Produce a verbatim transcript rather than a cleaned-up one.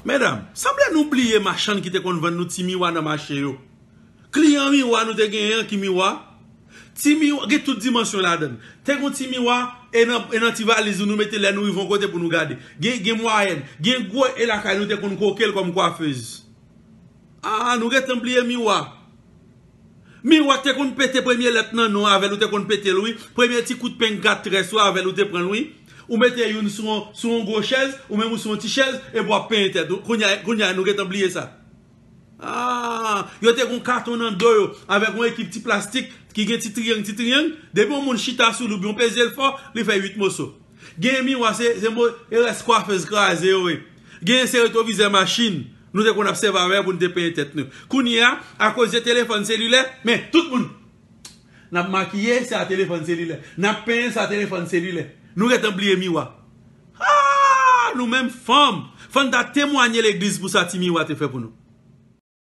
Medam, sanble nou bliye machann ki te konn vann nou ti miwa nan mache yo. Kliyan miwa nou te genyen an ki miwa. Ti miwa, gen tout dimansyon ladan l. Te gon ti miwa, e nan, e nan ti valiz nou, nou mete lè nou rive yon kote pou nou gade. Gen, gen mwayèn, gen gwo, e lakay nou te konn koke l kòm kwafez. Ah, nou gentan bliye miwa. Miwa te konn pete premye lèt nan non avè l, ou te konn pete l, wi. Premye ti kout peng kat très ou avè l, ou te pran l, wi. Ou mete youn sou yon, sou yon gwo chèz, ou menm ou sou yon ti chèz, epi w ap penyen tèt ou. Kounye a, kounye a, nou gentan bliye sa. Ah, yo te gon katon nan do yo, avèk yon ekip ti plastik ki gen ti triyang, ti triyang. Depi yon moun chita sou li, oubyen w peze l fò, li fè uit moso. Gen miwa, se, se mo, e rès kwafez kraze yo, wi. Gen se retwovizè machin, nou te konn ap sèvi avè pou n te penyen tèt nou. Kounye a, akoz de telefòn selilè, men tout moun, n ap makiye, se a telefòn selilè. N ap penyen, se a telefòn selilè. Nou gentan bliye miwa. Ah, nou menm fanm, fò n ta temwanye legliz pou sa ti miwa te fè pou nou.